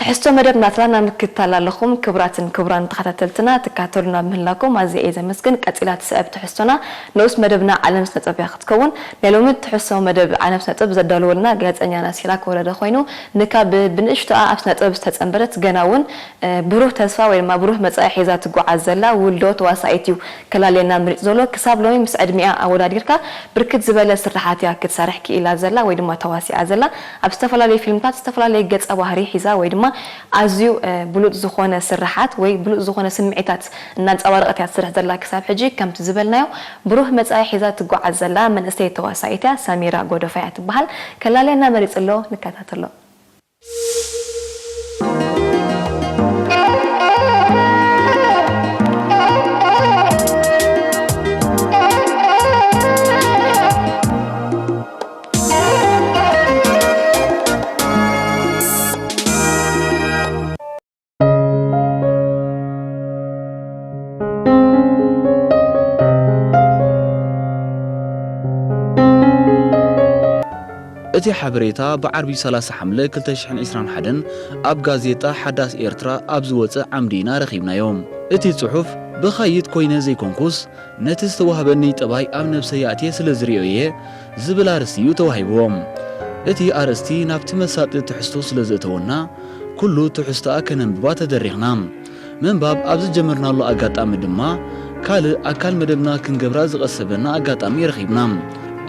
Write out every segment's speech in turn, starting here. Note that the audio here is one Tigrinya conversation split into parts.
ትሕዝቶ መደብ ናትና እናምክትታል ኣለኹም። ክቡራትን ክቡራን ተኸታተልትና፣ ትከታተሉና ምህላኩም ኣዝየ እየ ዘመስግን። ቀጺላ ትስዕብ ትሕዝቶና ንኡስ መደብና ዓለም ስነ ጥበብ እያ ክትከውን። ናይ ሎሚ ትሕዝቶ መደብ ዓለም ስነ ጥበብ ዘዳለወልና ጋዜጠኛና ሲራክ ወረደ ኮይኑ፣ ንካ ብ-፣ ብንእሽቶኣ ኣብ ስነ ጥበብ ዝተጸንበረት፣ ገና እውን፣ እ፣ ብሩህ ተስፋ ወይ ድማ ብሩህ መጻኢ ሒዛ ትጓዓዝ ዘላ ውልዶ ተዋሳኢት እዩ ከላልየና ምሪጽ ዘሎ። ክሳብ ሎሚ ምስ ዕድሚኣ ኣወዳዲርካ ብርክት ዝበለ ስርሓት እያ ክትሰርሕ ክኢላ ዘላ ወይ ድማ ተዋሲኣ ዘላ። ኣብ ዝተፈላለዩ ፊልምታት ዝተፈላለየ ገጸ ባህሪ ሒዛ ወይ ድማ ኣዝዩ፣ እ፣ ብሉጽ ዝኾነ ስርሓት ወይ ብሉጽ ዝኾነ ስምዒታት እናንጸባረቐት እያ ትሰርሕ ዘላ። ክሳብ ሕጂ ከምቲ ዝበልናዮ ብሩህ መጻኢ ሒዛ ትጓዓዝ ዘላ መንእሰይ ተዋሳኢት እያ፣ ሰሚራ ጎደፋ እያ ትበሃል። ከላልየና መሪጽ ኣሎ፣ ንከታተሎ። እቲ ሓበሬታ ብዓርቢ ሰላሳ ሓምለ ክልተ ሽሕን ዕስራን ሓደን ኣብ ጋዜጣ ሓዳስ ኤርትራ ኣብ ዝወጸ ዓምዲ ኢና ረኺብናዮ። እቲ ጽሑፍ ብኻይድ ኮይነ ዘይኮንኩስ፣ ነቲ ዝተዋህበኒ ጠባይ ኣብ ነብሰይ ኣእትየ ስለ ዝርእዮ እየ ዝብል ኣርእስቲ እዩ ተዋሂብዎ። እቲ ኣርእስቲ ናብቲ መሳጢ ትሕዝቶ ስለ ዘእተወና፣ ኩሉ ትሕዝቶኣ ከነንብባ ተደሪኽና። ምንባብ ኣብ ዝጀመርናሉ ኣጋጣሚ ድማ፣ ካልእ ኣካል መደብና ክንገብራ ዝቐሰበና ኣጋጣሚ ረኺብና።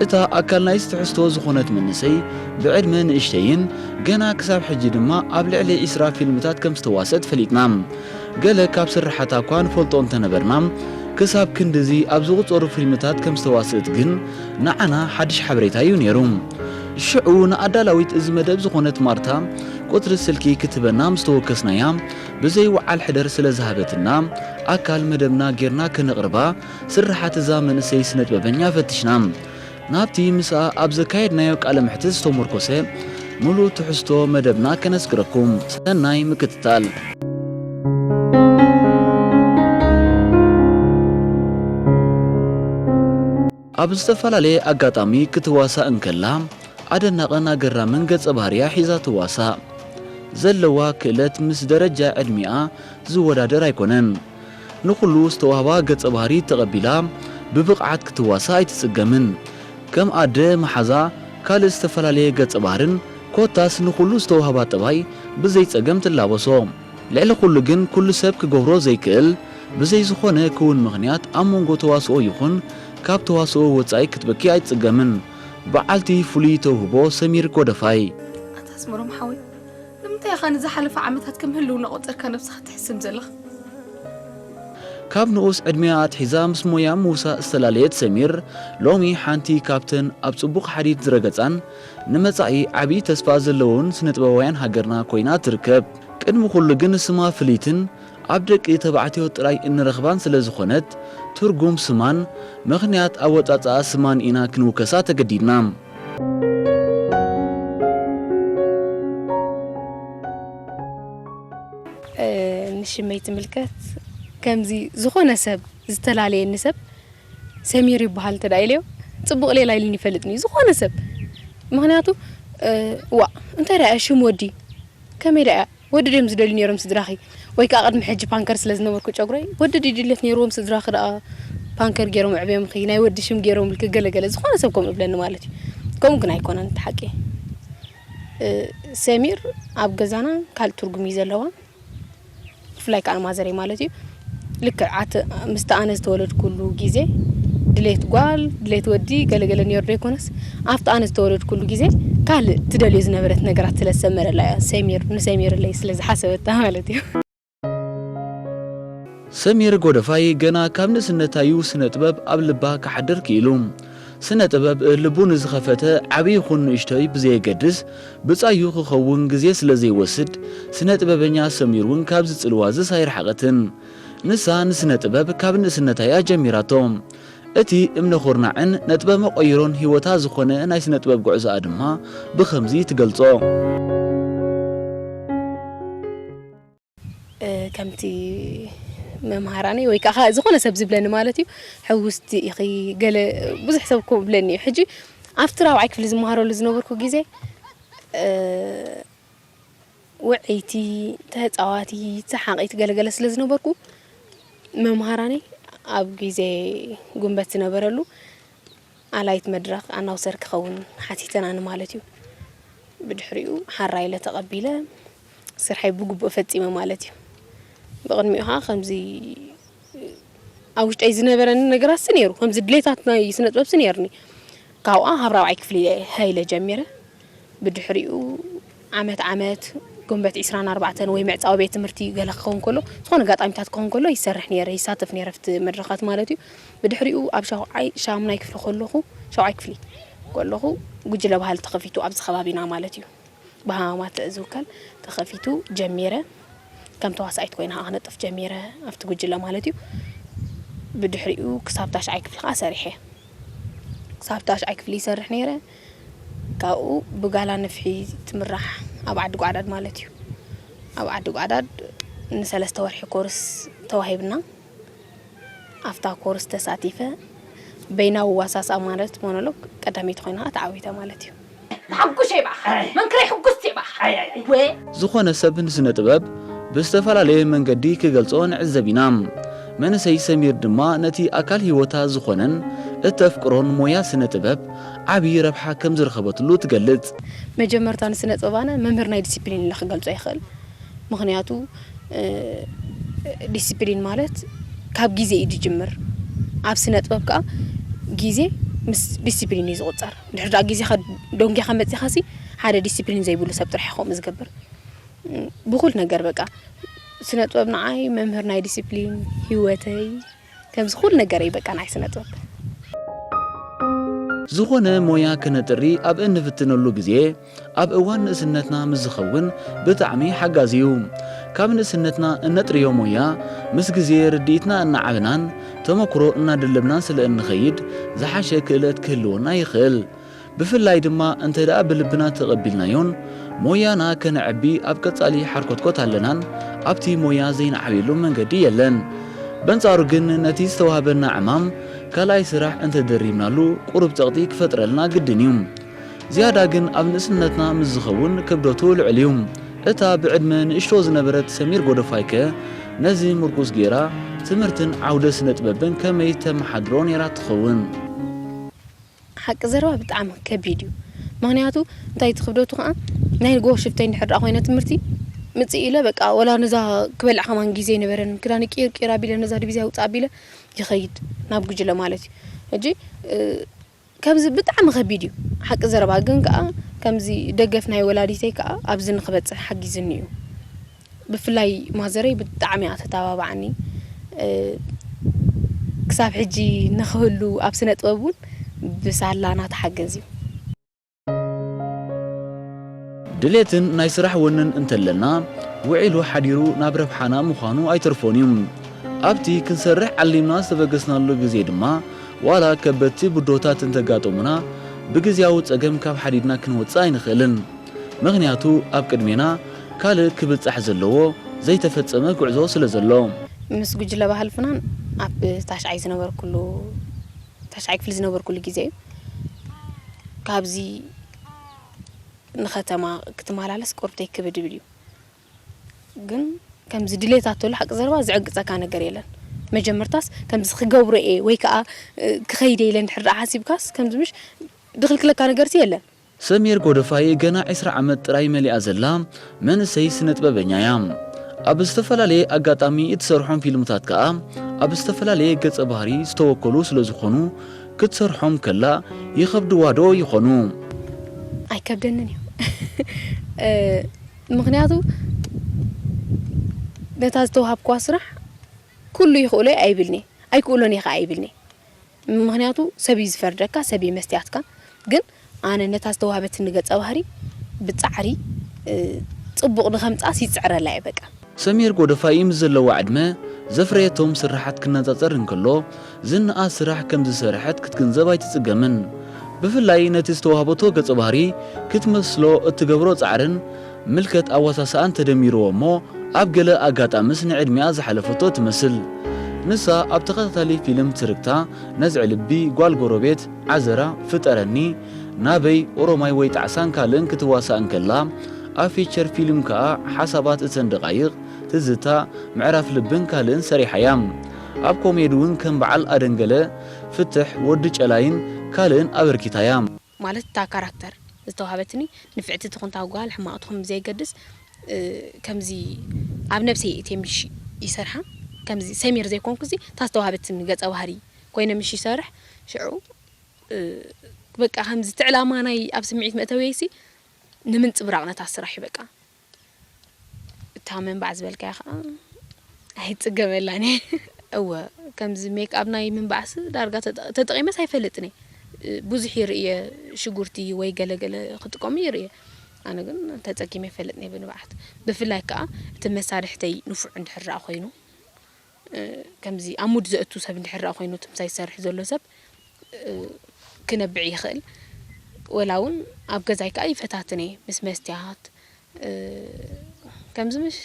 እታ ኣካል ናይዚ ትሕዝቶ ዝኾነት መንእሰይ፣ ብዕድመ ንእሽተይን ገና ክሳብ ሕጂ ድማ ኣብ ልዕሊ ዒስራ ፊልምታት ከም ዝተዋስአት ፈሊጥና። ገለ ካብ ስርሓታ እኳ ንፈልጦ እንተነበርና፣ ክሳብ ክንድዚ ኣብ ዝቑጸሩ ፊልምታት ከም ዝተዋስእት ግን ንዓና ሓድሽ ሓበሬታ እዩ ነይሩ። ሽዑ ንኣዳላዊት እዚ መደብ ዝኾነት ማርታ ቁጽሪ ስልኪ ክትህበና ምስ ተወከስናያ፣ ብዘይ ወዓል ሕደር ስለ ዝሃበትና፣ ኣካል መደብና ጌርና ከነቕርባ ስርሓት እዛ መንእሰይ ስነጥበበኛ ፈቲሽና። ናብቲ ምስኣ ኣብ ዘካየድናዮ ቃለ መሕትት ዝተሞርኮሰ ምሉእ ትሕዝቶ መደብና ከነስግረኩም። ሰናይ ምክትታል። ኣብ ዝተፈላለየ ኣጋጣሚ ክትዋሳእ እንከላ፣ ኣደናቕን ኣገራምን ገጸ ባህርያ ሒዛ ትዋሳእ። ዘለዋ ክእለት ምስ ደረጃ ዕድሚኣ ዝወዳደር ኣይኮነን። ንኹሉ ዝተዋህባ ገጸ ባህሪ ተቐቢላ ብብቕዓት ክትዋሳእ ኣይትጽገምን። ከም ኣደ፣ መሓዛ፣ ካልእ ዝተፈላለየ ገጸ ባህርን ኮታስ ንኹሉ ዝተዋህባ ጠባይ ብዘይ ጸገም ትላበሶ። ልዕሊ ኩሉ ግን ኩሉ ሰብ ክገብሮ ዘይክእል፣ ብዘይ ዝኾነ ክውን ምኽንያት ኣብ መንጎ ተዋስኦ ይኹን ካብ ተዋስኦ ወጻኢ ክትበኪ ኣይትጽገምን። በዓልቲ ፍሉይ ተውህቦ ሰሚር ጎደፋይ። ኣታ ኣስመሮም ሓወይ፣ ንምንታይ ኢኻ ንዝሓለፈ ዓመታት ከም ህልው እናቖጸርካ ነብስኻ ትሕስም ዘለኻ? ካብ ንኡስ ዕድሚኣ ኣትሒዛ ምስ ሞያ ምውሳእ ዝተላለየት ሰሚር፣ ሎሚ ሓንቲ ካብተን ኣብ ጽቡቕ ሓዲድ ዝረገጻን ንመጻኢ ዓቢ ተስፋ ዘለዎን ስነ-ጥበባውያን ሃገርና ኮይና ትርከብ። ቅድሚ ኩሉ ግን ስማ ፍልይትን ኣብ ደቂ ተባዕትዮ ጥራይ እንረኽባን ስለ ዝኾነት፣ ትርጉም ስማን ምኽንያት ኣወጻጽኣ ስማን ኢና ክንውከሳ ተገዲድና። እ፣ ንሽመይ ትምልከት፣ ከምዚ ዝኾነ ሰብ፣ ዝተላለየኒ ሰብ፣ ሰሚር ይበሃል እንተ ደኣ ኢለዮ፣ ጽቡቕ ሌላ ኢሉኒ ይፈልጥኒ እዩ፣ ዝኾነ ሰብ። ምኽንያቱ፣ እ፣ ዋእ፣ እንታይ ደኣ እያ ሽም ወዲ? ከመይ ደኣ እያ? ወዲ ድዮም ዝደልዩ ነይሮም ስድራኺ? ወይ ከኣ ቅድሚ ሕጂ ፓንከር ስለ ዝነበርኩ ጨጉረይ፣ ወዲ ድዩ ድሌት ነይርዎም ስድራኺ ደኣ ፓንከር ገይሮም ኣዕብዮምኺ፣ ናይ ወዲ ሽም ገይሮምልኪ ገለ ገለ፣ ዝኾነ ሰብ ከምኡ ይብለኒ ማለት እዩ። ከምኡ ግን ኣይኮነን እቲ ሓቂ። እ፣ ሰሚር ኣብ ገዛና ካልእ ትርጉም እዩ ዘለዋ። ብፍላይ ከኣ ማዘረይ ማለት እዩ። ልክዕ ኣቲ ምስቲ ኣነ ዝተወለድኩሉ ግዜ ድሌት ጓል፣ ድሌት ወዲ ገለገለ ነይሩ ዶ ኣይኮነስ፣ ኣብቲ ኣነ ዝተወለድኩሉ ግዜ ካልእ ትደልዮ ዝነበረት ነገራት ስለ ዝሰመረላ እያ ሰሚር፣ ንሰሚርለይ ስለ ዝሓሰበታ ማለት እዩ። ሰሚር ጎደፋይ ገና ካብ ንእስነታ እዩ ስነ ጥበብ ኣብ ልባ ክሓድር ክኢሉ። ስነ ጥበብ ልቡ ንዝኸፈተ ዓቢ ይኹን ንእሽቶይ ብዘየገድስ ብጻዩ ክኸውን ግዜ ስለ ዘይወስድ፣ ስነ ጥበበኛ ሰሚር እውን ካብዚ ጽልዋ እዚስ ኣይረሓቐትን። ንሳ ንስነ ጥበብ ካብ ንእስነታ እያ ጀሚራቶ። እቲ እምነ ኩርናዕን ነጥበ መቐይሮን ህይወታ ዝኾነ ናይ ስነ ጥበብ ጉዕዞኣ ድማ ብኸምዚ ትገልጾ። እ፣ ከምቲ መምሃራነይ ወይ ከኣ ዝኾነ ሰብ ዝብለኒ ማለት እዩ፣ ሕውስቲ ኢኺ፣ ገለ ብዙሕ ሰብ እኮ ይብለኒ እዩ። ሕጂ ኣብቲ ራብዓይ ክፍሊ ዝመሃረሉ ዝነበርኩ ግዜ፣ እ፣ ውዕይቲ፣ ተጻዋቲት፣ ሰሓቒት ገለገለ ስለ ዝነበርኩ፣ መምሃራነይ ኣብ ግዜ ጉንበት ዝነበረሉ ኣላይት መድረኽ ኣናውሰር ክኸውን ሓቲተናኒ ማለት እዩ። ብድሕሪኡ ሓራ ኢለ ተቐቢለ፣ ስርሐይ ብግቡእ ፈጺመ ማለት እዩ። ብቕድሚኡ ኸዓ ከምዚ ኣብ ውሽጠይ ዝነበረኒ ነገራትሲ ነይሩ፣ ከምዚ ድሌታት ናይ ስነ ጥበብሲ ነይርኒ። ካብኣ ካብ ራብዓይ ክፍሊ ሃይለ ጀሚረ። ብድሕሪኡ ዓመት ዓመት ጉንበት ዒስራን ኣርባዕተን ወይ ምዕጻው ቤት ትምህርቲ ገለ ክኸውን ከሎ፣ ዝኾነ ኣጋጣሚታት ክኸውን ከሎ ይሰርሕ ነይረ፣ ይሳተፍ ነይረ ኣብቲ መድረኻት ማለት እዩ። ብድሕሪኡ ኣብ ሻውዓይ፣ ሻሙናይ ክፍሊ ከለኹ፣ ሻውዓይ ክፍሊ ከለኹ ጉጅለ ባህሊ ተኸፊቱ ኣብዚ ከባቢና ማለት እዩ። ብሃማማት ዝውከል ተኸፊቱ ጀሚረ። ከም ተዋሳኢት ኮይነ ከዓ ክነጥፍ ጀሚረ ኣብቲ ጉጅለ ማለት እዩ። ብድሕሪኡ ክሳብ ታሽዓይ ክፍሊ ከዓ ሰሪሐ። ክሳብ ታሽዓይ ክፍሊ ይሰርሕ ነይረ። ካብኡ ብጋላ ነፍሒ ትምራሕ ኣብ ዓዲ ጓዕዳድ ማለት እዩ። ኣብ ዓዲ ጓዕዳድ ንሰለስተ ወርሒ ኮርስ ተዋሂብና። ኣብታ ኮርስ ተሳቲፈ በይናዊ ዋሳስኣ ማለት ሞኖሎግ ቀዳመይቲ ኮይና ተዓዊተ ማለት እዩ። ተሓጉሰ ይባእ መንክረይ ሕጉስቲ ይባእ ኣይ፣ ኣይ፣ ኣይ። ወ ዝኾነ ሰብ ንስነ ጥበብ ብዝተፈላለየ መንገዲ ክገልጾ ንዕዘብ ኢና። መንእሰይ ሰሚር ድማ ነቲ ኣካል ህይወታ ዝኾነን እተፍቅሮን ሞያ ስነ ጥበብ ዓቢ ረብሓ ከም ዝረኸበትሉ ትገልጽ። መጀመርታ ንስነ ጥበብ ኣነ መምህር ናይ ዲሲፕሊን ኢለ ክገልጾ ይኽእል። ምኽንያቱ እ፣ ዲሲፕሊን ማለት ካብ ግዜ እዩ ዝጅምር። ኣብ ስነ ጥበብ ከኣ ግዜ ምስ ዲሲፕሊን እዩ ዝቑጸር። ድሕሪ ደኣ ግዜኻ ደንጊኻ መጺኻሲ ሓደ ዲሲፕሊን ዘይብሉ ሰብ ጥራሕ እዩ ከምኡ ዝገብር። እ፣ ብኹል ነገር በቃ ስነ ጥበብ ንዓይ መምህር ናይ ዲሲፕሊን ህይወተይ ከምዚ ኩሉ ነገረይ በቃ ንዓይ ስነ ጥበብ። ዝኾነ ሞያ ክነጥሪ ኣብ እንፍትነሉ ግዜ ኣብ እዋን ንእስነትና ምስ ዝኸውን ብጣዕሚ ሓጋዚ እዩ። ካብ ንእስነትና እነጥርዮ ሞያ ምስ ግዜ ርድኢትና እናዓበናን ተመክሮ እናደለብናን ስለ እንኸይድ ዝሓሸ ክእለት ክህልወና ይኽእል። ብፍላይ ድማ እንተ ደኣ ብልብና ተቐቢልናዮን ሞያና ከነዕቢ ኣብ ቀጻሊ ሓርኮትኮት ኣለናን ኣብቲ ሞያ ዘይንዓብየሉ መንገዲ የለን። በንጻሩ ግን ነቲ ዝተዋህበና ዕማም ካልኣይ ስራሕ እንተደሪብናሉ ቁሩብ ጸቕጢ ክፈጥረልና ግድን እዩ። ዝያዳ ግን ኣብ ንእስነትና ምስ ዝኸውን ክብደቱ ልዑል እዩ። እታ ብዕድመ ንእሽቶ ዝነበረት ሰሚር ጎደፋይከ ነዚ ምርኩስ ገይራ ትምህርትን ዓውደ ስነ ጥበብን ከመይ ተመሓድሮ ነይራ ትኸውን? ሓቂ ዘረባ ብጣዕሚ ከቢድ እዩ። ምኽንያቱ እንታይ እቲ ክብደቱ ከኣ ናይ ንግሆ ሽፍተይ እንድሕር ደኣ ኮይነ ትምህርቲ ምጽእ ኢለ በቃ ወላ ነዛ ክበልዕ ከማን ግዜ ኣይነበረንን። ክዳን ቂር ቂር ኣቢለ ነዛ ዲቪዝያ ውጽእ ኣቢለ ይኸይድ ናብ ጉጅለ ማለት እዩ። ሕጂ፣ እ፣ ከምዚ ብጣዕሚ ከቢድ እዩ። ሓቂ ዘረባ ግን ከኣ ከምዚ ደገፍ ናይ ወላዲተይ ከኣ ኣብዚ ንኽበጽሕ ሓጊዝኒ እዩ። ብፍላይ ማዘረይ ብጣዕሚ እያ ተተባብዓኒ። እ፣ ክሳብ ሕጂ ንኽህሉ ኣብ ስነ ጥበብ እውን ብሳላ ናተሓገዝ እዩ። ድሌትን ናይ ስራሕ ወንን እንተለና ውዒሉ ሓዲሩ ናብ ረብሓና ምዃኑ ኣይተርፎን እዩ። ኣብቲ ክንሰርሕ ዓሊምና ዝተበገስናሉ ግዜ ድማ ዋላ ከበድቲ ብድሆታት እንተጋጠሙና ብግዝያዊ ጸገም ካብ ሓዲድና ክንወጽእ ኣይንኽእልን። ምኽንያቱ ኣብ ቅድሜና ካልእ ክብጻሕ ዘለዎ ዘይተፈጸመ ጉዕዞ ስለ ዘሎ። ምስ ጉጅለ ባህል ፍናን ኣብ ታሽዓይ ዝነበርኩሉ፣ ታሽዓይ ክፍሊ ዝነበርኩሉ ግዜ እዩ። ካብዚ ንኸተማ ክትመላለስ ቁርብተይ ክብድ ይብል እዩ። ግን ከምዚ ድሌታት ተሎ ሓቂ ዘረባ ዝዕግጸካ ነገር የለን። መጀመርታስ ከምዚ ክገብሮ እየ ወይ ከኣ፣ እ፣ ክኸይድ እየ ኢለ እንድሕር ደኣ ሓሲብካስ ከምዚ ምሽ ድኽልክለካ ነገርሲ የለን። ሰሚር ጎደፋይ ገና ዕስራ ዓመት ጥራይ መሊኣ ዘላ መንእሰይ ስነ ጥበበኛ እያ። ኣብ ዝተፈላለየ ኣጋጣሚ እትሰርሖም ፊልምታት ከኣ ኣብ ዝተፈላለየ ገጸ ባህሪ ዝተወከሉ ስለ ዝኾኑ ክትሰርሖም ከላ ይኸብድዋ ዶ ይኾኑ? ኣይከብደንን እዩ። እ፣ ምኽንያቱ ነታ ዝተዋሃብክዋ ስራሕ ኩሉ ይኽእሎ እየ ኣይብልኒ፣ ኣይክእሎን እየ ከኣ ኣይብልኒ። ምኽንያቱ ሰብ እዩ ዝፈርደካ፣ ሰብ እዩ መስትያትካ። ግን ኣነ ነታ ዝተዋህበትኒ ገጸ ባህሪ ብጻዕሪ፣ እ፣ ጽቡቕ ንኸምጽኣስ ይጽዕረላ እየ በቃ። ሰሚር ጎደፋይ ምስ ዘለዋ ዕድመ ዘፍረየቶም ስርሓት ክነጻጸር እንከሎ፣ ዝነኣስ ስራሕ ከም ዝሰርሐት ክትግንዘብ ኣይትጽገምን። ብፍላይ ነቲ ዝተዋህበቶ ገጸ ባህሪ ክትመስሎ እትገብሮ ጻዕርን ምልከት ኣወሳስኣን ተደሚርዎ እሞ፣ ኣብ ገለ ኣጋጣምስ ንዕድሚኣ ዝሓለፈቶ ትመስል። ንሳ ኣብ ተኸታታሊ ፊልም ትርክታ፣ ነዝዒ ልቢ፣ ጓል ጎረቤት፣ ዓዘራ፣ ፍጠረኒ፣ ናበይ፣ ኦሮማይ ወይ ጣዕሳን ካልእን ክትዋሳእ እንከላ፣ ኣብ ፊቸር ፊልም ከኣ ሓሳባት እተን ደቓይቕ፣ ትዝታ፣ ምዕራፍ ልብን ካልእን ሰሪሓ እያ። ኣብ ኮሜዲ እውን ከም በዓል ኣደንገለ፣ ፍትሕ፣ ወዲ ጨላይን ካልእን ኣበርኪታ እያ። ማለት እታ ካራክተር ዝተዋህበትኒ ንፍዕቲ ትኹን እታ ጓል ሕማቕ ትኹን ብዘየገድስ፣ እ፣ ከምዚ ኣብ ነብሰይ እየ ምሽ ይሰርሓ። ከምዚ ሰሚር ዘይኮንኩ እዚ እታ ዝተዋህበትኒ ገጸ ባህሪ ኮይነ ምሽ ይሰርሕ። ሽዑ፣ እ፣ በቃ ከምዚ እቲ ዕላማ ናይ ኣብ ስምዒት መእተዊየይሲ ንምንጽብራቕ ነታ ስራሕ እዩ በቃ። እታ ምንባዕ ዝበልካያ ኸዓ ኣይጽገመላን እየ። እወ፣ ከምዚ ሜክኣፕ ናይ ምንባዕሲ ዳርጋ ተጠ-፣ ተጠቒመስ ኣይፈልጥን እየ። ብዙሕ ይርእየ፣ ሽጉርቲ ወይ ገለገለ ክጥቀሙ ይርእየ። ኣነ ግን ተጸጊመ ኣይፈልጥን እየ ብንብዓት። ብፍላይ ከኣ እቲ መሳርሕተይ ንፉዕ እንድሕር ደኣ ኮይኑ፣ እ፣ ከምዚ ኣብ ሙድ ዘእቱ ሰብ እንድሕር ደኣ ኮይኑ፣ እቲ ምሳይ ዝሰርሕ ዘሎ ሰብ፣ እ፣ ክነብዕ ይኽእል። ወላ እውን ኣብ ገዛይ ከኣ ይፈታትን እየ፣ ምስ መስትያት፣ እ፣ ከምዚ ምሽ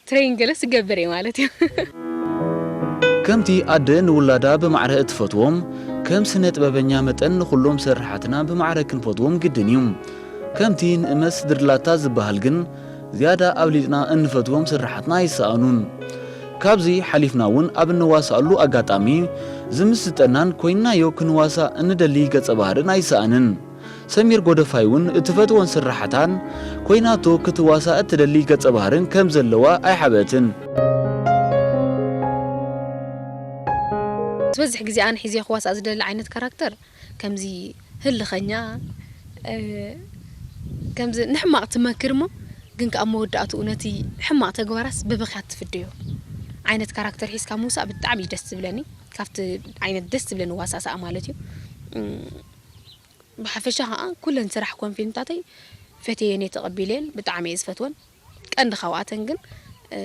ትሬን ገለስ ዝገብር እየ ማለት እዩ። ከምቲ ኣደ ንውላዳ ብማዕረ እትፈትዎም፣ ከም ስነ ጥበበኛ መጠን ንኹሎም ስርሓትና ብማዕረ ክንፈትዎም ግድን እዩ። ከምቲ ንእመት ስድርላታ ዝበሃል ግን፣ ዝያዳ ኣብሊጽና እንፈትዎም ስርሓትና ኣይሰኣኑን። ካብዚ ሓሊፍና እውን ኣብ እንዋሳኣሉ ኣጋጣሚ፣ ዝምስጠናን ኮይንናዮ ክንዋሳእ እንደሊ ገጸ ባህርን ኣይሰኣንን። ሰሚር ጎደፋይ እውን እትፈትወን ስርሓታን ኮይናቶ ክትዋሳእ እትደሊ ገጸ ባህርን ከም ዘለዋ ኣይሓበትን። ዝበዝሕ ግዜ ኣነ ሒዘ ክዋሳእ ዝደሊ ዓይነት ካራክተር ከምዚ ህልኸኛ፣ እ፣ ከምዚ ንሕማቕ ትመክር እሞ ግን ከኣ መወዳእትኡ ነቲ ሕማቕ ተግባራስ ብብኽያት ትፍደዮ ዓይነት ካራክተር ሒዝካ ምውሳእ ብጣዕሚ እዩ ደስ ዝብለኒ። ካብቲ ዓይነት ደስ ዝብለኒ ዋሳሳኣ ማለት እዩ። እም፣ ብሓፈሻ ኸዓ ኩለን ስራሕ ኮን ፊልምታተይ ፈትየን እየ ተቐቢለየን፣ ብጣዕሚ እየ ዝፈትወን። ቀንዲ ካብኣተን ግን፣ እ፣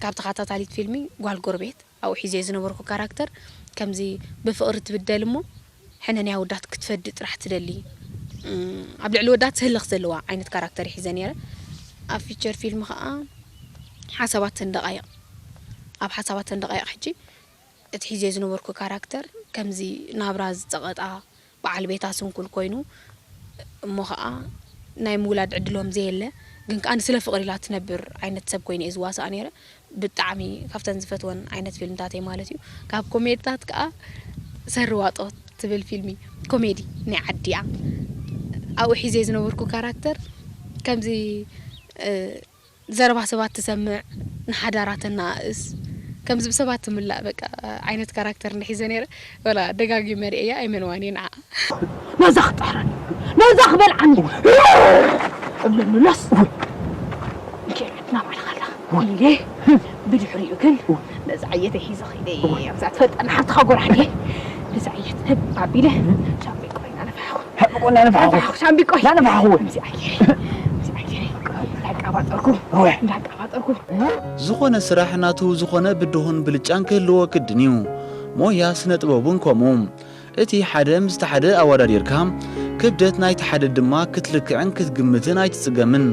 ካብ ተኸታታሊት ፊልሚ ጓል ጎረቤት ኣብኡ ሒዘዮ ዝነበርኩ ካራክተር ከምዚ ብፍቕሪ ትብደል እሞ ሕነን ኣወዳት ክትፈዲ ጥራሕ ትደሊ፣ እም፣ ኣብ ልዕሊ ወዳት ዝህልኽ ዘለዋ ዓይነት ካራክተር እየ ሒዘ ነይረ። ኣብ ፊቸር ፊልም ኸዓ ሓሳባተን ደቓይቕ፣ ኣብ ሓሳባተን ደቓይቕ ሕጂ እቲ ሒዘዮ ዝነበርኩ ካራክተር ከምዚ ናብራ ዝጸቐጣ በዓል ቤታ ስንኩል ኮይኑ እሞ ኸዓ ናይ ምውላድ ዕድሎም ዘየለ ግን ከኣ ንስለ ፍቕሪ ኢላ ትነብር ዓይነት ሰብ ኮይነ እየ ዝዋሳእ ነይረ። ብጣዕሚ ካብተን ዝፈትወን ዓይነት ፊልምታተይ ማለት እዩ። ካብ ኮሜድታት ከኣ ሰሪ ዋጦ ትብል ፊልሚ ኮሜዲ ናይ ዓዲያ ኣብኡ ሒዘ ዝነበርኩ ካራክተር ከምዚ፣ እ፣ ዘረባ ሰባት ትሰምዕ፣ ንሓዳራ ተነኣእስ፣ ከምዚ ብሰባት ትምላእ በቃ ዓይነት ካራክተር እንድሒዘ ነይረ። ወላ ደጋጊመ ርእያ ኣይመንዋን እየ ንዓ። ነዛ ክጥሕረኒ፣ ነዛ ክበልዓኒ። እብለኒ ሎስ። እንኪ ናብ ዓድኻ ኣለኻ። ኢለ ብድሕሪኡ ግን ነዛ ዓየተይ ሒዘ ኸይደ እየ። ኣብዛ ትፈልጠና ሓፍትኻ ጎራሕኒ። ነዛ ዓየት ህብ ኣቢለ ሻምበቆ ኢና ነፋሕኹ። ሻምበቆ ኢና ነፋሕኹ። ነፋሕኹ፣ ሻምበቆ። ኢና ነፋሕኹ። ምስዚ ዓየ፣ ምስዚ ዓየ እንዳቃባጠርኩ፣ እወ። እንዳቃባጠርኩ። ዝኾነ ስራሕ ናቱ ዝኾነ ብድሆን ብልጫን ክህልዎ ግድን እዩ። ሞያ ስነ ጥበብ እውን ከምኡ። እቲ ሓደ ምስቲ ሓደ ኣወዳዲርካ፣ ክብደት ናይቲ ሓደ ድማ ክትልክዕን ክትግምትን ኣይትጽገምን።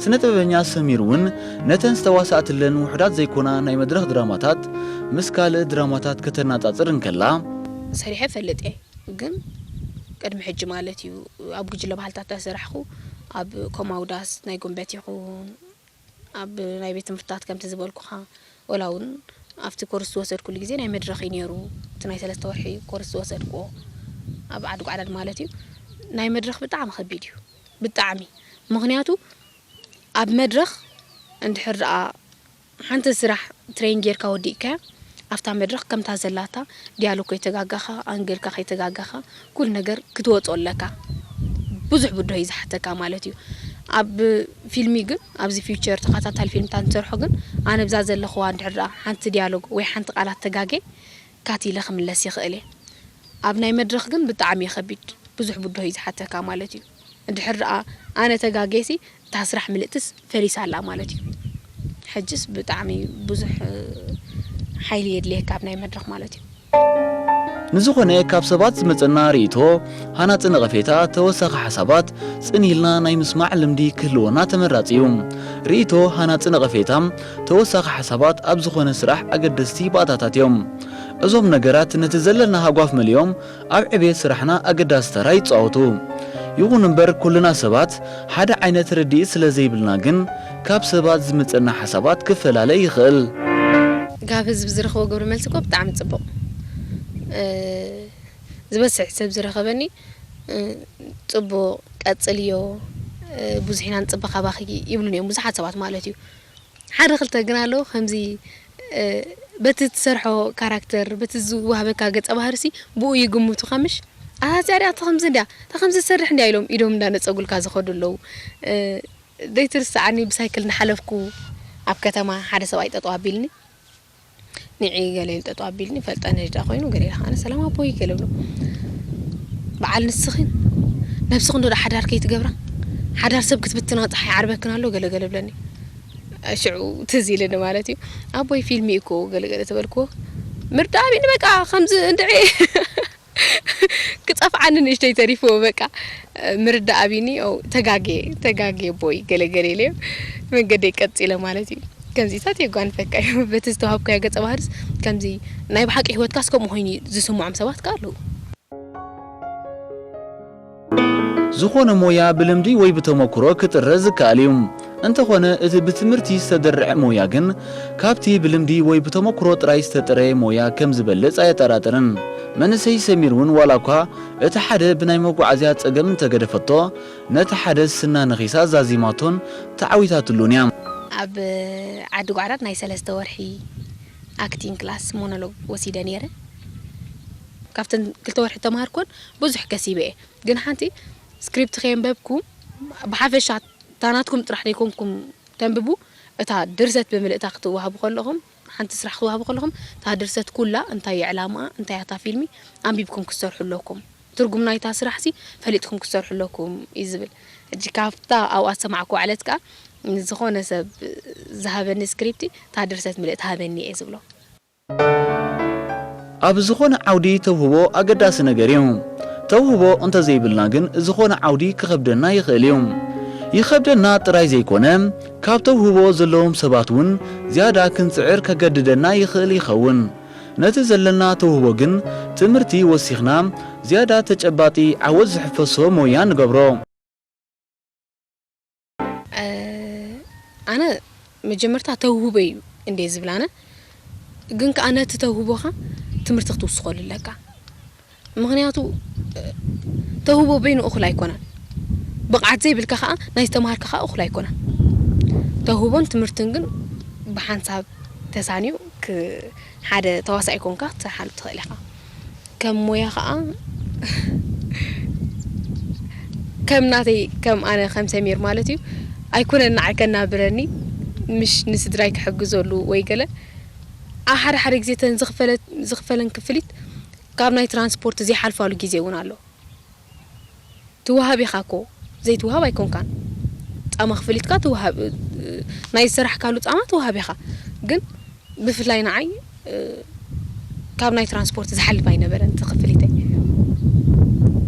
ስነ ጥበበኛ ሰሚር እውን ነተን ዝተዋሳእትለን ውሑዳት ዘይኮና ናይ መድረኽ ድራማታት ምስ ካልእ ድራማታት ከተነጻጽር እንከላ፣ ሰሪሐ እፈልጥ እየ፣ ግን ቅድሚ ሕጂ ማለት እዩ ኣብ ጉጅለ ባህልታት እንዳሰራሕኹ ኣብ ኮማውዳስ ናይ ጉንበት ይኹን ኣብ ናይ ቤት ትምህርትታት ከምቲ ዝበልኩኻ፣ ወላ እውን ኣብቲ ኮርስ ዝወሰድኩሉ ግዜ ናይ መድረኽ እዩ ነይሩ። እቲ ናይ ሰለስተ ወርሒ ኮርስ ዝወሰድኩዎ ኣብ ዓዲ ጓዕዳድ ማለት እዩ። ናይ መድረኽ ብጣዕሚ ከቢድ እዩ፣ ብጣዕሚ። ምኽንያቱ ኣብ መድረኽ እንድሕር ደኣ ሓንቲ ስራሕ ትሬን ጌርካ ወዲእካያ፣ ኣብታ መድረኽ ከምታ ዘላታ ዲያሎግ ከይተጋጋኻ፣ ኣንግልካ ከይተጋጋኻ፣ ኩሉ ነገር ክትወጾ ኣለካ። ብዙሕ ብድሆ እዩ ዝሓተካ ማለት እዩ። ኣብ ፊልሚ ግን፣ ኣብዚ ፊውቸር ተኸታታሊ ፊልምታት ንሰርሖ ግን፣ ኣነ ብዛ ዘለኽዋ እንድሕር ደኣ ሓንቲ ዲያሎግ ወይ ሓንቲ ቃላት ተጋጌ፣ ካት ኢለ ክምለስ ይኽእል እየ። ኣብ ናይ መድረኽ ግን ብጣዕሚ እዩ ከቢድ። ብዙሕ ብድሆ እዩ ዝሓተካ ማለት እዩ። እንድሕር ደኣ ኣነ ተጋጌሲ፣ እታ ስራሕ ምልእትስ ፈሊሳ ኣላ ማለት እዩ። ሕጅስ ብጣዕሚ ብዙሕ፣ እ፣ ሓይሊ የድልየካ ኣብ ናይ መድረኽ ማለት እዩ። ንዝኾነ ካብ ሰባት ዝመጸና ርእይቶ፣ ሃናጺ ነቐፌታ፣ ተወሳኺ ሓሳባት ጽን ኢልና ናይ ምስማዕ ልምዲ ክህልወና ተመራጺ እዩ። ርእይቶ፣ ሃናጺ ነቐፌታ፣ ተወሳኺ ሓሳባት ኣብ ዝኾነ ስራሕ ኣገደስቲ ባእታታት እዮም። እዞም ነገራት ነቲ ዘለና ሃጓፍ መሊኦም ኣብ ዕቤት ስራሕና ኣገዳሲ ተራ ይጻወቱ። ይኹን እምበር፣ ኩልና ሰባት ሓደ ዓይነት ርድኢት ስለ ዘይብልና ግን፣ ካብ ሰባት ዝምጸና ሓሳባት ክፈላለ ይኽእል። ካብ ህዝቢ ዝረኽቦ ግብረ መልሲ እኮ ብጣዕሚ ጽቡቕ። እ፣ ዝበዝሕ ሰብ ዝረኸበኒ፣ እ፣ "ጽቡቕ፣ ቀጽልዮ፣ እ፣ ብዙሕ ኢና ንጽበ ካባኺ" ይብሉኒ እዮም ብዙሓት ሰባት ማለት እዩ። ሓደ ክልተ ግን ኣለዉ ከምዚ፣ እ፣ በቲ ትሰርሖ ካራክተር፣ በቲ ዝወሃበካ ገጸ ባህርሲ ብኡ ይግምቱኻ ምሽ? "ኣታ እዚኣ ድያ፣ እታ ከምዚ እንድያ፣ እታ ከምዚ ትሰርሕ እንድያ" ኢሎም ኢዶም እንዳነጸጉልካ ዝኸዱ ኣለዉ። እ፣ ዘይትርስዓኒ ብሳይክል እናሓለፍኩ ኣብ ከተማ ሓደ ሰብኣይ ጠጠው ኣቢልኒ። "ንዒ" ገለ ኢሉ ጠጠው ኣቢልኒ፣ ይፈልጠኒ ድኣ ኮይኑ፣ ገለ ኢለ ከኣ "ሰላም ኣቦይ" ገለ እብሎ። "በዓል ንስኺን ነብስኽን ዶ ሓዳር ከይትገብራ? ሓዳር ሰብ ክትብትና ጸሓይ ዓርበክን ኣሎ" ገለ ገለ እብለኒ። ሽዑ ትዝ ኢልኒ ማለት እዩ። "ኣቦይ ፊልም እዩ እኮ" ገለ ገለ ተበልክዎ። ምርዳእ ኣቢኒ በቃ ከምዚ እንድዒ ክጸፍዓኒ ንእሽተይ ተሪፍዎ በቃ። ምርዳእ ኣቢኒ፣ "ኦ፣ ተጋግየ፣ ተጋግየ ኣቦይ" ገለ ገለ ኢለዮ መንገደይ ቀጺለ ማለት እዩ። ከምዚታት የጓንፈካ እዩ። በቲ ዝተዋህብካዮ ገጸ ባህርስ ከምዚ ናይ ብሓቂ ህይወትካስ ከምኡ ኮይኑ ዝስምዖም ሰባት ከኣ ኣለዉ። ዝኾነ ሞያ ብልምዲ ወይ ብተመኩሮ ክጥረ ዝከኣል እዩ። እንተኾነ፣ እቲ ብትምህርቲ ዝተደርዐ ሞያ ግን ካብቲ ብልምዲ ወይ ብተመኩሮ ጥራይ ዝተጠረየ ሞያ ከም ዝበልጽ ኣየጠራጥርን። መንእሰይ ሰሚር እውን ዋላ እኳ እቲ ሓደ ብናይ መጓዓዝያ ጸገም እንተገደፈቶ፣ ነቲ ሓደ ስና ነኺሳ ዛዚማቶን ተዓዊታትሉን እያ። ኣብ ዓዲ ጓዕዳድ ናይ ሰለስተ ወርሒ ኣክቲንግ ክላስ ሞኖሎግ ወሲደ ነይረ። ካብተን ክልተ ወርሒ ተማሃርኩን ብዙሕ ከሲበ እየ። ግን ሓንቲ ስክሪፕት ከየንበብኩ፣ ብሓፈሻ እታ ናትኩም ጥራሕ ዘይኮንኩም ተንብቡ፣ እታ ድርሰት ብምልእታ ክትወሃቡ ከለኹም፣ ሓንቲ ስራሕ ክትወሃቡ ከለኹም፣ እታ ድርሰት ኩላ እንታይ እያ ዕላማኣ፣ እንታይ እያ እታ ፊልሚ፣ ኣንቢብኩም ክትሰርሑ ኣለኩም። ትርጉም ናይታ ስራሕሲ ፈሊጥኩም ክትሰርሑ ኣለኩም እዩ ዝብል። ሕጂ ካብታ ኣብኣ ዝሰማዕኩዋ ዕለት ከኣ፣ ንዝኾነ ሰብ ዝሃበኒ ስክሪፕቲ፣ እታ ድርሰት ምልእታ ሃበኒ እየ ዝብሎ። ኣብ ዝኾነ ዓውዲ ተውህቦ ኣገዳሲ ነገር እዩ። ተውህቦ እንተዘይብልና ግን፣ ዝኾነ ዓውዲ ክኸብደና ይኽእል እዩ። ይኸብደና ጥራይ ዘይኮነ፣ ካብ ተውህቦ ዘለዎም ሰባት እውን ዝያዳ ክንጽዕር ከገድደና ይኽእል ይኸውን። ነቲ ዘለና ተውህቦ ግን ትምህርቲ ወሲኽና፣ ዝያዳ ተጨባጢ ዓወት ዝሕፈሶ ሞያ ንገብሮ። እ፣ ኣነ መጀመርታ ተውህቦ እዩ እንዴ ዝብል ኣነ። ግን ከኣ ነቲ ተውህቦኻ ትምህርቲ ክትውስኸሉ ኣለካ። ምኽንያቱ፣ እ፣ ተውህቦ በይኑ እኹል ኣይኮነን። ብቕዓት ዘይብልካ ከኣ ናይ ዝተምሃርካ ከኣ እኹል ኣይኮነን። ተውህቦን ትምህርትን ግን ብሓንሳብ ተሳንዩ ክ-፣ ሓደ ተዋሳኢ ኮንካ ክትሰርሓሉ ትኽእል ኢኻ። ከም ሞያ ኸኣ ከም ናተይ፣ ከም ኣነ፣ ከም ሰሚር ማለት እዩ፣ ኣይኮነን ንዓይ ከናብረኒ፣ ምሽ ንስድራይ ክሕግዘሉ ወይ ገለ። ኣብ ሓደ ሓደ ግዜ እተን ዝኽፈለ-፣ ዝኽፈለን ክፍሊት ካብ ናይ ትራንስፖርት ዘይሓልፋሉ ግዜ እውን ኣሎ። ትወሃብ ኢኻ እኮ፣ ዘይትወሃብ ኣይኮንካን። ጻማ ክፍሊትካ ትወሃብ፣ ናይ ዝሰራሕካሉ ጻማ ትወሃብ ኢኻ። ግን ብፍላይ ንዓይ፣ እ፣ ካብ ናይ ትራንስፖርት ዝሓልፍ ኣይነበረን እቲ ክፍሊተይ።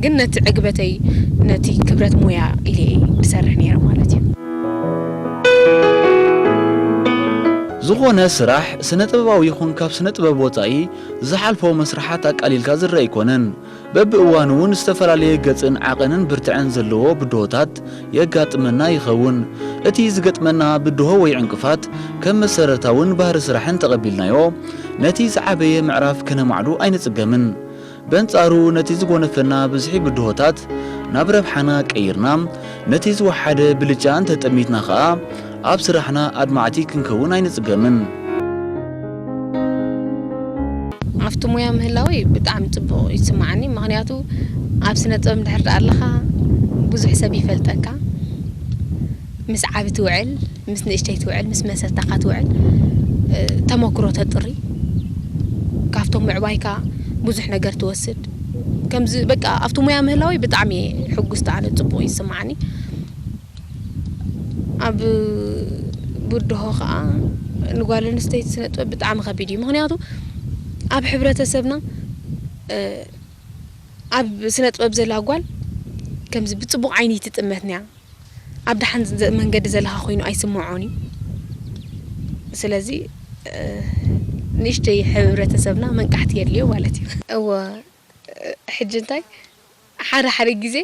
ግን ነቲ ዕግበተይ፣ ነቲ ክብረት ሞያ ኢለ እየ ዝሰርሕ ነይረ ማለት እዩ። ዝኾነ ስራሕ ስነ ጥበባዊ ይኹን ካብ ስነ ጥበብ ወጻኢ ዝሓልፎ መስርሓት ኣቃሊልካ ዝረአ ኣይኮነን። በብእዋኑ እውን ዝተፈላለየ ገጽን ዓቐንን ብርትዐን ዘለዎ ብድሆታት የጋጥመና ይኸውን። እቲ ዝገጥመና ብድሆ ወይ ዕንቅፋት ከም መሰረታውን ባህሪ ስራሕን ተቐቢልናዮ፣ ነቲ ዝዓበየ ምዕራፍ ከነማዕዱ ኣይንጽገምን። በንጻሩ፣ ነቲ ዝጎነፈና ብዝሒ ብድሆታት ናብ ረብሓና ቀይርና፣ ነቲ ዝወሓደ ብልጫ እንተጠሚትና ኸኣ፣ ኣብ ስራሕና ኣድማዕቲ ክንከውን ኣይንጽገምን። ኣብቲ ሞያ ምህላወይ ብጣዕሚ ጽቡቕ ይስምዓኒ። ምኽንያቱ፣ ኣብ ስነ ጥበብ እንድሕር ደኣ ኣለኻ፣ ብዙሕ ሰብ ይፈልጠካ። ምስ ዓቢ ትውዕል፣ ምስ ንእሽተይ ትውዕል፣ ምስ መሰታኻ ትውዕል፣ እ፣ ተመክሮ ተጥሪ። ካብቶም ምዕባይካ ብዙሕ ነገር ትወስድ። ከምዚ በቃ ኣብቲ ሞያ ምህላወይ ብጣዕሚ እየ ሕጉስቲ፣ ኣነ ጽቡቕ ይስምዓኒ። ኣብ ብድሆ ኸኣ ንጓል ኣንስተይቲ ስነ ጥበብ ብጣዕሚ ከቢድ እዩ። ምኽንያቱ ኣብ ሕብረተሰብና፣ እ፣ ኣብ ስነ ጥበብ ዘላ ጓል ከምዚ ብጽቡቕ ዓይኒ ኣይትጥመትን እያ። ኣብ ደሓን ዘ-፣ መንገዲ ዘለኻ ኮይኑ ኣይስምዖን እዩ። ስለዚ፣ እ፣ ንእሽተይ ሕብረተሰብና መንቃሕቲ የድልዮ ማለት እዩ። እወ፣ እ፣ ሕጂ እንታይ፣ ሓደ ሓደ ግዜ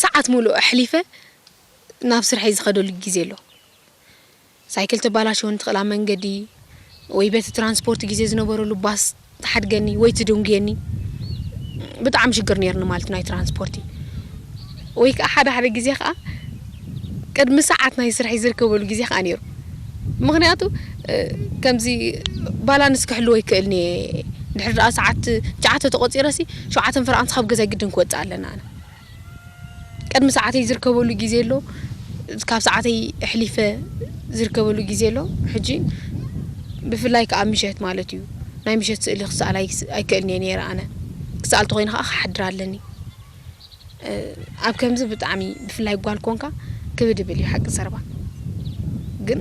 ሰዓት ሙሉእ ኣሕሊፈ ናብ ስርሐይ ዝኸደሉ ግዜ ኣሎ። ሳይክል ተባላሽወኒ ትኽእል ኣብ መንገዲ፣ ወይ በቲ ትራንስፖርት ግዜ ዝነበረሉ ባስ ትሓድገኒ ወይ ትድንጉየኒ። ብጣዕሚ ሽግር ነይርኒ ማለት ናይ ትራንስፖርቲ። ወይ ከዓ ሓደ ሓደ ግዜ ከዓ ቅድሚ ሰዓት ናይ ስርሐይ ዝርከበሉ ግዜ ከዓ ነይሩ። ምኽንያቱ ከምዚ ባላንስ ክሕልዎ ኣይክእልን እየ። ድሕሪ ደኣ ሰዓት ትሽዓተ ተቆፂረሲ ሸውዓተ ፈረቓ ምስ ካብ ገዛይ ግድን ክወፅእ ኣለና ኣነ። ቅድሚ ሰዓተይ ዝርከበሉ ግዜ ኣሎ፣ ካብ ሰዓተይ ኣሕሊፈ ዝርከበሉ ግዜ ኣሎ። ሕጂ ብፍላይ ከዓ ምሸት ማለት እዩ፣ ናይ ምሸት ስእሊ ክሰኣል ኣይክእልን እየ ነይረ ኣነ። ክሰኣል ተኮይነ ከዓ ክሓድር ኣለኒ። ኣብ ከምዚ ብጣዕሚ ብፍላይ ጓል ኮንካ ክብድ ብል እዩ ሓቂ ዘረባ። ግን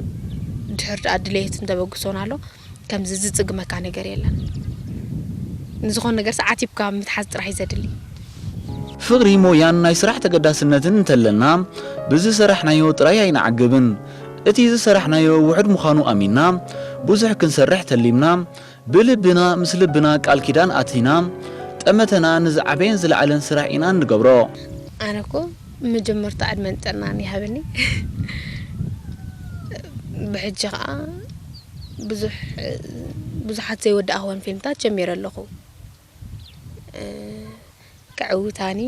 ድሕር ድኣ ድሌት እንተበግሶን ኣሎ ከምዚ ዝጽግመካ ነገር የለን። ንዝኾነ ነገር ሰዓት ሂብካ ምትሓዝ ጥራሕ እዩ ዘድሊ። ፍቕሪ ሞያን ናይ ስራሕ ተገዳስነትን እንተለና ብዝሰራሕናዮ ጥራይ ኣይንዓግብን። እቲ ዝሰራሕናዮ ውሑድ ምዃኑ ኣሚንና ብዙሕ ክንሰርሕ ተሊምና ብልብና ምስ ልብና ቃል ኪዳን ኣቲና ጠመተና ንዝዓበየን ዝለዓለን ስራሕ ኢና እንገብሮ። ኣነ እኮ መጀመርታ ዕድመን ጥዕናን ይሃበኒ። ብሕጂ ከዓ ብዙሕ ብዙሓት ዘይወዳእኽወን ፊልምታት ጀሚረ ኣለኹ። ከዕውታኒ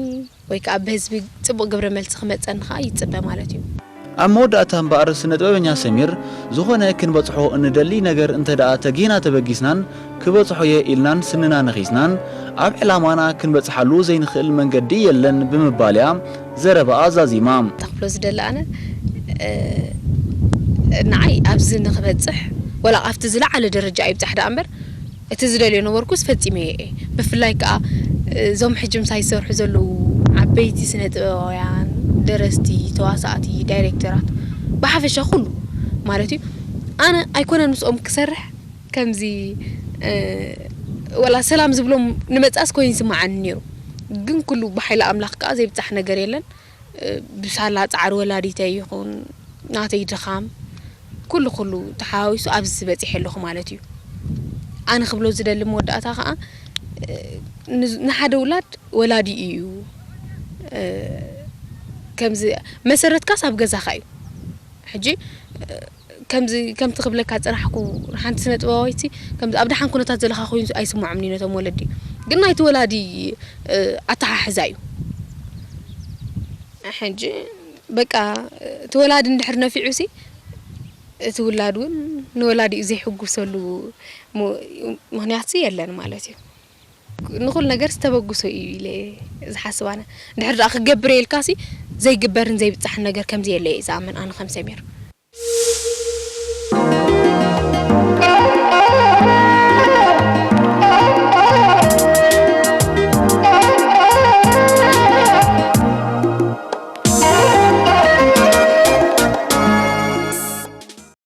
ወይ ከዓ ብህዝቢ ፅቡቕ ግብረ መልሲ ክመፀኒ ከዓ ይፅበ ማለት እዩ። ኣብ መወዳእታ እምበኣር ስነ ጥበበኛ ሰሚር ዝኾነ ክንበፅሖ እንደሊ ነገር እንተ ደኣ ተጊህና ተበጊስናን ክበፅሖ እየ ኢልናን ስንና ነኺስናን ኣብ ዕላማና ክንበፅሓሉ ዘይንኽእል መንገዲ የለን ብምባል እያ ዘረባኣ ዛዚማ። ክብሎ ዝደሊ ኣነ ንዓይ ኣብዚ ንክበፅሕ ወላ ኣብቲ ዝለዓለ ደረጃ ኣይብፃሕ ደኣ እምበር እቲ ዝደልዮ ነበርኩስ ፈፂመዮ እየ። ብፍላይ ከዓ እዞም ሕጂ ምሳይ ዝሰርሑ ዘለዉ ዓበይቲ ስነ ጥበባውያን፣ ደረስቲ፣ ተዋሳእቲ፣ ዳይሬክተራት ብሓፈሻ ኩሉ ማለት እዩ ኣነ ኣይኮነን ምስኦም ክሰርሕ ከምዚ ወላ ሰላም ዝብሎም ንመፅኣስ ኮይኑ ይስምዓኒ ነይሩ። ግን ኩሉ ብሓይሊ ኣምላኽ ከዓ ዘይብፃሕ ነገር የለን። ብሳላ ፃዕሪ ወላዲተይ ይኹን ናተይ ድኻም ኩሉ ኩሉ ተሓዋዊሱ ኣብዚ በፂሐ ኣለኹ ማለት እዩ። ኣነ ክብሎ ዝደሊ መወዳእታ ከዓ ንሓደ ውላድ ወላዲ እዩ። ከምዚ መሰረትካስ ኣብ ገዛኻ እዩ። ሕጂ ከምዚ ከምቲ ክብለካ ዝፀናሕኩ ሓንቲ ስነ ጥበባዊት ከምዚ ኣብ ደሓን ኩነታት ዘለካ ኮይኑ ኣይስምዖምን እዩ ነቶም ወለዲ። ግን ናይቲ ወላዲ ኣተሓሕዛ እዩ። ሕጂ በቃ እቲ ወላዲ እንድሕር ነፊዑ ሲ እቲ ውላድ እውን ንወላዲኡ ዘይሕጉሰሉ ምክንያት ሲ የለን ማለት እዩ። ንኹሉ ነገር ዝተበግሶ እዩ ኢለ ዝሓስብ ኣነ። ድሕር ደኣ ክገብር እየ ኢልካ ሲ ዘይግበርን ዘይብፃሕን ነገር ከምዚ የለ እየ ዝኣምን ኣነ ከም ሰሚር።